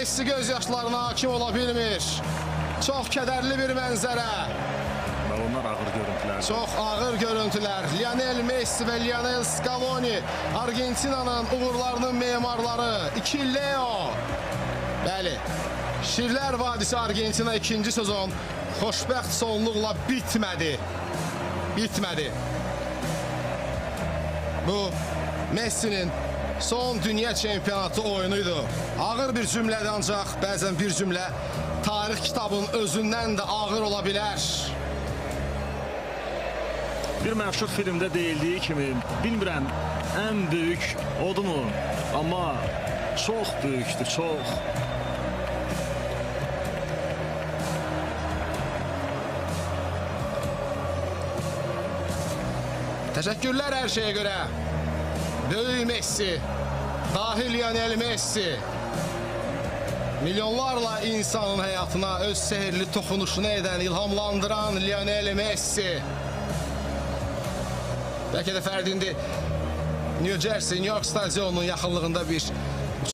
Messi göz yaşlarına hakim ola bilmir. Çox kədərli bir mənzərə. Və onlar ağır görüntülər. Çox ağır görüntülər. Lionel Messi və Lionel Scaloni Argentinanın uğurlarının memarları. İki Leo. Bəli. Şirlər Vadisi Argentina ikinci sezon xoşbəxt sonluqla bitmədi. Bitmədi. Bu Messi'nin son dünya çempionatı oyunuydu. Ağır bir cümlədir ancaq bəzən bir cümlə tarix kitabının özündən də ağır ola bilər. Bir məşhur filmdə deyildiyi kimi, bilmirəm ən böyük odumu, amma çox böyükdür, çox. Təşəkkürlər hər şeyə görə. Böyük Messi, dahi Lionel Messi. Milyonlarla insanın həyatına öz sehrli toxunuşunu edən, ilhamlandıran Lionel Messi. Bəlkə də Fərdi indi New Jersey, New York stadionunun yaxınlığında bir